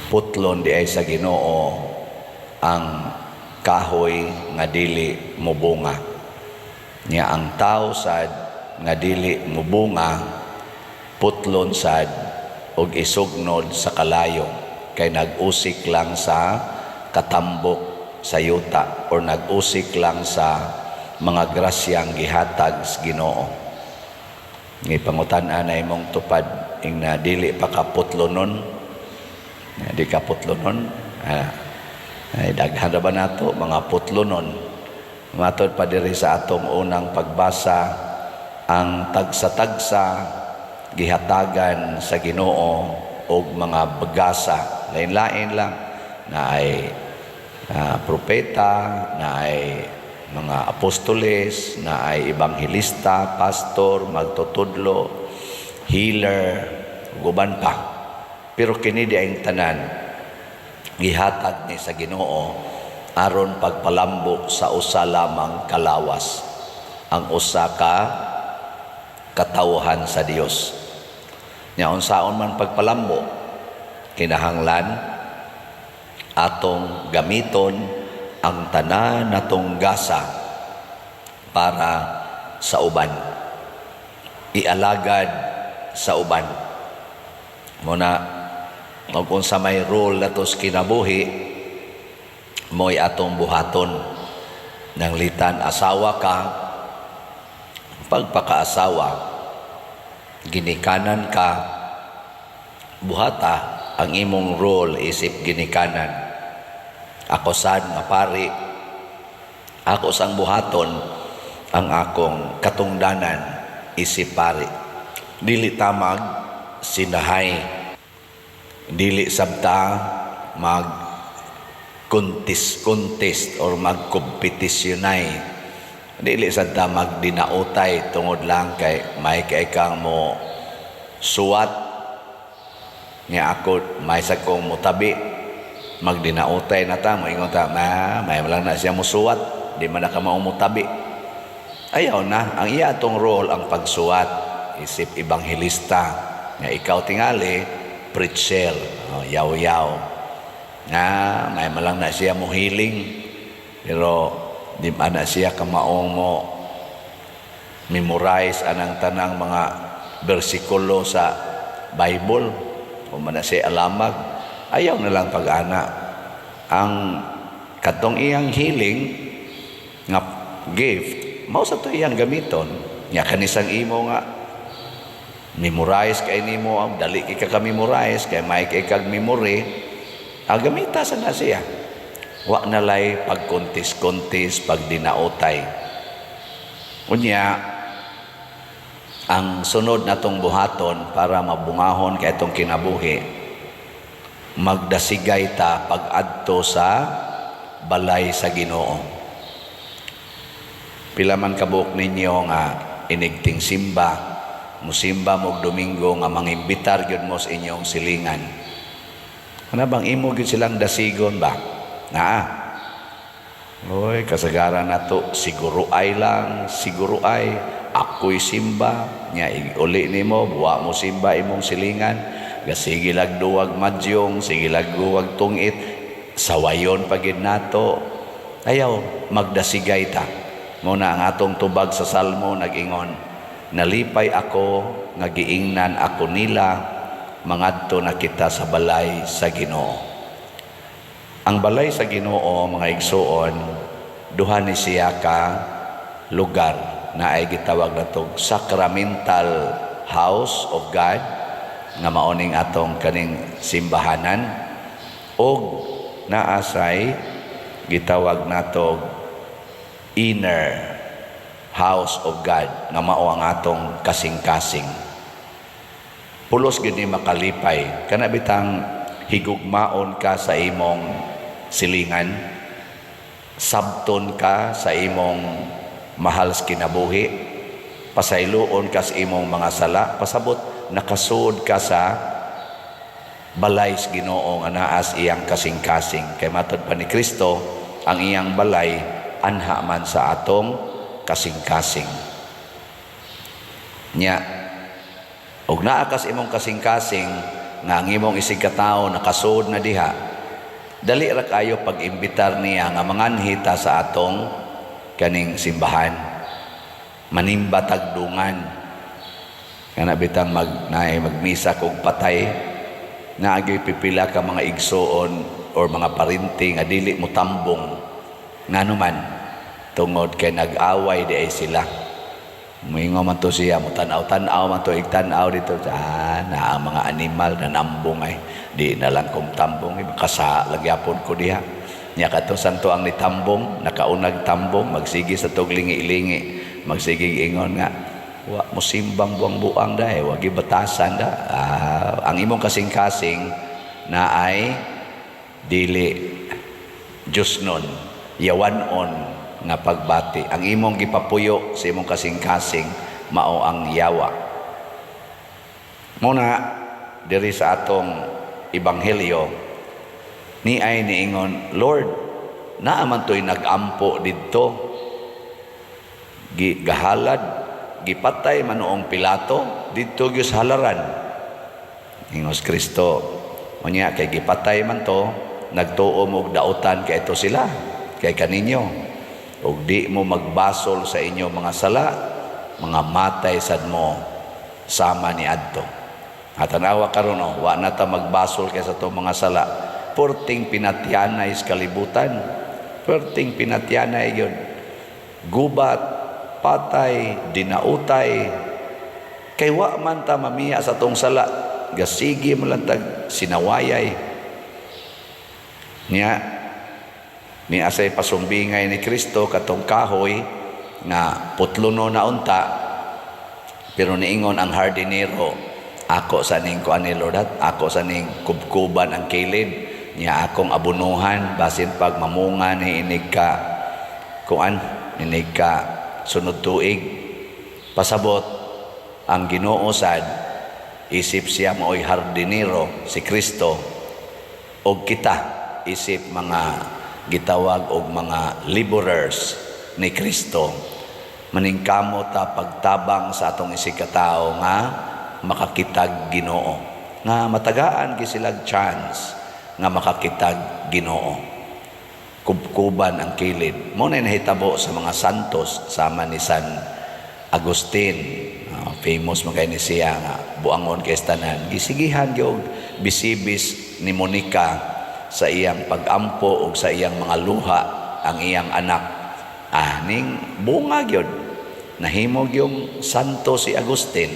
Putlon diay sa Ginoo ang kahoy nga dili mobunga. Nya ang tao sad nga dili mobunga, putlon sad og isugnod sa kalayo kay nag-usik lang sa katambok sa yuta or nag-usik lang sa mga grasyang gihatag sa Ginoo. Gipangutan-an na imong tupad ing na dili pa ka putlonon, nga di ka putlonon. Ah, ay daghan ra ba nato mga putlonon? Matod pa diri sa atong unang pagbasa, ang tagsa-tagsa gihatagan sa Ginoo og mga bagasa. Lain-lain lang na ay propeta, na ay mga apostoles, na ay ebanghelista, pastor, magtutudlo, healer, ug uban pa. Pero kini di ang tanan gihatag ni sa Ginoo aron pagpalambo sa usa lamang kalawas, ang usa ka katawhan sa Dios. Nya unsaon man pagpalambo? Kinahanglan atong gamiton ang tanan natong gasa para sa uban, ialagad sa uban. Muna og unsa may role nato sa kinabuhi, mo'y atong buhaton. Nanglitan asawa ka, pagpakaasawa, ginikanan ka, buhata ang imong role isip ginikanan. Ako sad nga pari, ako sang buhaton ang akong katungdanan isip pari. Dili ta mag sinahay, dili sabta mag contest contest or magkompetisyonay, dili sad ta magdinautay tungod lang kay may kay kang mo suwat nga ako may sa kong mutabi, magdinautay na ta, moingon ta, "Ma, may lang na siya musuwat, di man na ka mao mutabi." Ayaw na. Ang iya atong role ang pagsuwat isip ebanghelista, nga ikaw tingali preacher, oh, yaw-yaw nga may malang na siya mo healing pero di man na siya kamaong mo memorize anang tanang mga bersikulo sa Bible o man na siya alamag. Ayaw na lang pag-ana. Ang katong iyang healing nga gift, mao sa to iyang gamiton. Nya kanisang imo nga memorize kay nimo, dali kay ka memorize kay may kay kag memory, ang gamita sa na siya. Wa na lay pagkontis-kontis, pagdinautay. Unya ang sunod natong buhaton para mabungahon kay atong kinabuhi, magdasigay ta pag-adto sa balay sa Ginoo. Pila man kabuok ninyo nga inigting simba, musimba mo Domingo nga mangimbitar gyud mo sa inyong silingan? Ano bang imo gyud silang dasigon ba? Naa. Oy, kasagaran nato siguro ay lang, siguro ay ako'y simba. Nya uli nimo, buwa mo simba imong silingan. Gasige lag duwag madyong, sige lag duwag tungit, sawayon pa gid nato. Ayaw, magdasigay ta. Muna ang atong tubag sa Salmo nag-ingon, "Nalipay ako nga giingnan ako nila, mangadto na kita sa balay sa Ginoo." Ang balay sa Ginoo, mga igsuon, duha ni siya ka lugar na ay gitawag natong sacramental house of God nga maoning atong kaning simbahanan og naasay gitawag natog inner house of God nga mao ang atong kasing-kasing. Pulos gid ni makalipay kana bitang higugmaon ka sa imong silingan, sabton ka sa imong mahal sa kinabuhi, pasayloon ka sa imong mga sala, pasabot nakasuod ka sa balay sa Ginoo nga naas iyang kasing-kasing, kay matod pa ni Kristo, ang iyang balay anha man sa atong kasing-kasing. Nya og naa kas imong kasing-kasing, nga ang imong isig katawo nakasuod na diha, dali ra kayo pag-imbitar niya nga manganhi ta sa atong kaning simbahan, manimba tagdungan. Kana bitang mag naay magmisa kog patay, naagay pipila ka mga igsuon or mga parinti nga dili mo tambong. Ngano man? Tungod kay nag-away di ay sila. Muingon man to siya, mo tan-aw-tan-aw man to, igtan-aw dito, ah, na ang mga animal na nambong ay, di na lang kong tambong, eh, makasa lagyapon ko diha. Nya kato santo ang nitambong, nakaunag tambong, magsige sa tog lingi-lingi, magsige ingon nga, wa mo simbang buang-buang da eh, wagi batasan da. Ah, ang imong kasing-kasing na ay dili Diyos nun, yawanon nga pagbati. Ang imong gipapuyo sa imong kasing-kasing mao ang yawa. Muna diri sa atong ebanghelyo ni ay niingon, "Lord, naa man to'y nag-ampo didto. Gi gahalad, gipatay man noong Pilato didto gyud sa halaran." Ingos Kristo, "Unya kay gipatay man to, nagtuo mo og dautan kay ito sila kay kaninyo. Ug di mo magbasol sa inyong mga sala, mga matay sad mo sama ni adto." Hatanawa karon, oh, wa na ta magbasol kay sa atong mga sala. Perting pinatyanay sa kalibutan. Perting pinatyanay yun. Gubat, patay, dinautay. Kay wa man ta mamiya sa atong sala. Gasigi man lang tag sinawayay. Niya, ni asay pasumbingay ni Kristo katong kahoy nga putlono na unta, pero niingon ang hardinero, "Ako sa ning kuan ni Lord, at ako sa ning kubkuban ang kilid niya, akong abunuhan, basin pag mamunga ni inig ka kuan, inig ka sunod tuig." Pasabot ang Ginoo sad, isip siya maoy hardinero, si Kristo, og kita isip mga gitawag og mga laborers ni Kristo, maningkamot ta pagtabang sa atong isig katawo nga makakitag Ginoo, nga matagaan gyud silag chance nga makakitag Ginoo. Kubkuban ang kilid. Mo na nahitabo sa mga santos sama ni San Agustin. Famous man kay ni siya nga buangon kay tanan. Gisigihan gyud bisibis ni Monica sa iyang pag-ampo ug sa iyang mga luha ang iyang anak. Ah, ning bunga gyud, nahimo yung santo si Agustin.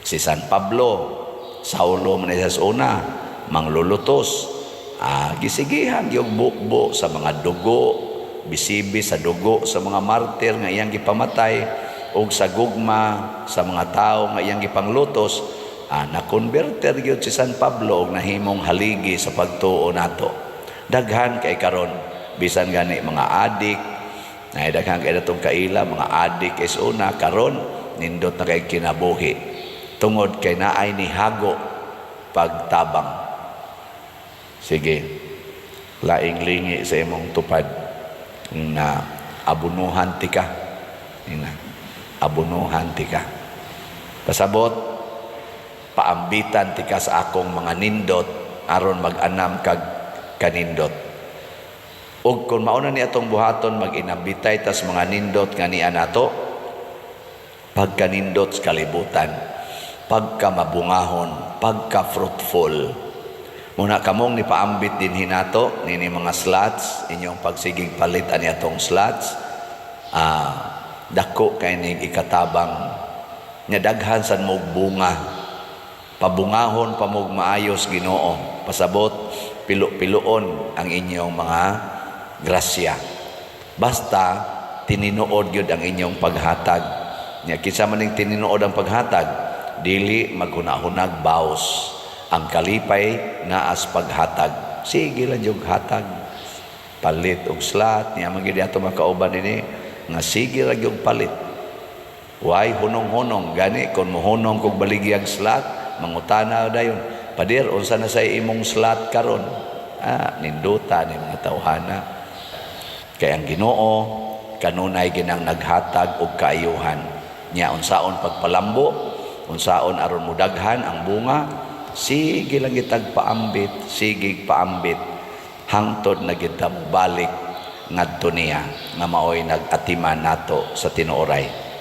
Si San Pablo, Saulo man sa una, manglulutos. Ah, gisigihan yung bukbo sa mga dugo, bisibi sa dugo sa mga martir nga iyang gipamatay ug sa gugma sa mga tao nga iyang gipanglutos, ah, na-converter gyud si San Pablo ug nahimong haligi sa pagtuo nato. Daghan kay karon, bisan gani mga adik, na daghan kay datong kaila mga adik is una, karon nindot na kay kinabuhi tungod kay naay nihago pagtabang. Sige, laing lingi sa imong tupad na abunuhan tika. Ina, abunuhan tika. Pasabot, paambitan tika sa akong mga nindot aron mag-anam kag kanindot. Ug kung mauna ni atong buhaton, mag-inambitay tas mga nindot nga niya nato, pagkanindot sa kalibutan, pagka mabungahon, pagka fruitful. Muna kamong ni paambit din hinato nini mga slots, inyong pagsiging palit ani atong slots, dako kay ning ikatabang nya daghan san mo bunga. Pabungahon pa mog maayos Ginoo. Pasabot, pilo-piloon ang inyong mga grasya basta tininuod gyud ang inyong paghatag. Nya kinsa man ning tininuod ang paghatag, dili maghunahunag baos. Ang kalipay naas paghatag. Sige lang yung hatag, palit og slot niya man gyud ato makauban ini nga sige ra gyud palit. Way hunong-hunong. Gani kung mohunong kog baligyag slot, mangutana dayon, "Pader, unsa na say imong slot karon?" Ah, ninduta ni mga tawhana. Kay ang Ginoo kanunay ginang naghatag og kaayuhan. Nya unsaon pagpalambo, unsaon aron mudaghan ang bunga? Sige lang kitag paambit, sige paambit hangtod na kita balik ngadto niya nga maoy nag-atiman nato sa tinuoray.